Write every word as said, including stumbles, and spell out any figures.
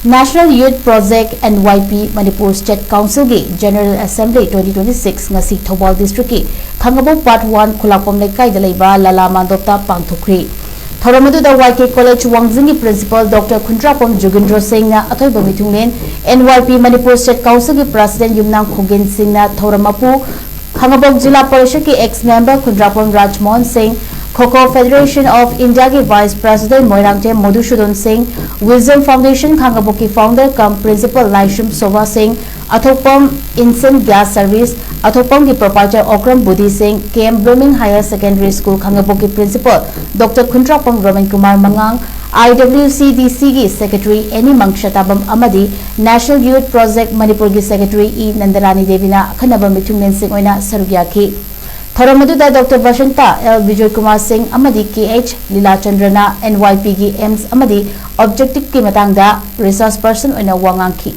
National Youth Project, N Y P, Manipur State Council ꯒꯤ General Assembly twenty twenty-six ꯉꯁꯤ Thoubal District ꯀꯤ ꯈꯥꯡꯉꯕꯣꯛ Part one ꯈꯨꯂꯥꯛꯄꯝ ꯂꯩꯀꯥꯏꯗ ꯂꯩꯕ ꯂꯂꯥ ꯃꯥꯟꯗꯣꯞꯇ ꯄꯥꯡꯊꯣꯛꯈ꯭ꯔꯤ꯫ ꯊꯧꯔꯝ ꯑꯗꯨꯗ Y K College ꯋꯥꯡꯖꯤꯡꯒꯤ Principal Doctor ꯈꯨꯟꯗ꯭ꯔꯥꯛꯄꯝ ꯖꯣꯒꯤꯟꯗ꯭ꯔꯣ ꯁꯤꯡꯅ ꯑꯊꯣꯏꯕ ꯃꯤꯊꯨꯡꯂꯦꯟ, N Y P Manipur State Council ꯒꯤ President ꯌꯨꯝꯅꯥꯝ ꯈꯣꯡꯒꯤꯟ ꯁꯤꯡꯅ ꯊꯧꯔꯝ ꯃꯄꯨ, ꯈꯥꯡꯉꯕꯣꯛ ꯖꯤꯂꯥ ꯄꯔꯤꯁꯠꯀꯤ ex member ꯈꯨꯟꯗ꯭ꯔꯥꯛꯄꯝ ꯔꯥꯖꯃꯣꯍꯟ ꯁꯤꯡ, Kho Kho Federation of India ꯒꯤ Vice President ꯃꯣꯏꯔꯥꯡꯊꯦꯝ ꯃꯣꯙꯨꯁꯨꯗꯟ ꯁꯤꯡ, Wisdom Foundation ꯈꯥꯡꯉꯕꯣꯛꯀꯤ founder cum principal ꯂꯥꯏꯁ꯭ꯔꯝ ꯁꯣꯚꯥ ꯁꯤꯡ, ꯑꯊꯣꯛꯄꯝ Instant Gas Service, ꯑꯊꯣꯛꯄꯝꯒꯤ proprietor Okram ꯕꯨꯙꯤ ꯁꯤꯡ, K M Blooming Higher Secondary School ꯈꯥꯡꯉꯕꯣꯛꯀꯤ Principal Doctor ꯈꯨꯟꯗ꯭ꯔꯥꯛꯄꯝ ꯔꯣꯃꯟ ꯀꯨꯃꯥꯔ ꯃꯉꯥꯡ, I W C D C ꯒꯤ Secretary ꯑꯦꯅꯤ ꯃꯪꯁꯇꯥꯕꯝ ꯑꯃꯗꯤ National Youth Project ꯃꯅꯤꯄꯨꯔꯒꯤ Secretary ꯏ ꯅꯟꯗꯔꯥꯅꯤ ꯗꯦꯕꯤꯅ ꯑꯈꯟꯅꯕ ꯃꯤꯊꯨꯡꯂꯦꯟꯁꯤꯡ ꯑꯣꯏꯅ ꯁꯔꯨꯛ ꯌꯥꯈꯤ꯫ ꯊꯧꯔꯝ ꯑꯗꯨꯗ Doctor ꯕꯁꯟꯇ, L ꯕꯤꯖꯣꯏ ꯀꯨꯃꯥꯔ ꯁꯤꯡ ꯑꯃꯗꯤ K H ꯂꯤꯂꯥ ꯆꯟꯗ꯭ꯔꯅ N Y P ꯒꯤ aims ꯑꯃꯗꯤ objective ꯀꯤ ꯃꯇꯥꯡꯗ resource person ꯑꯣꯏꯅ ꯋꯥ ꯉꯥꯡꯈꯤ꯫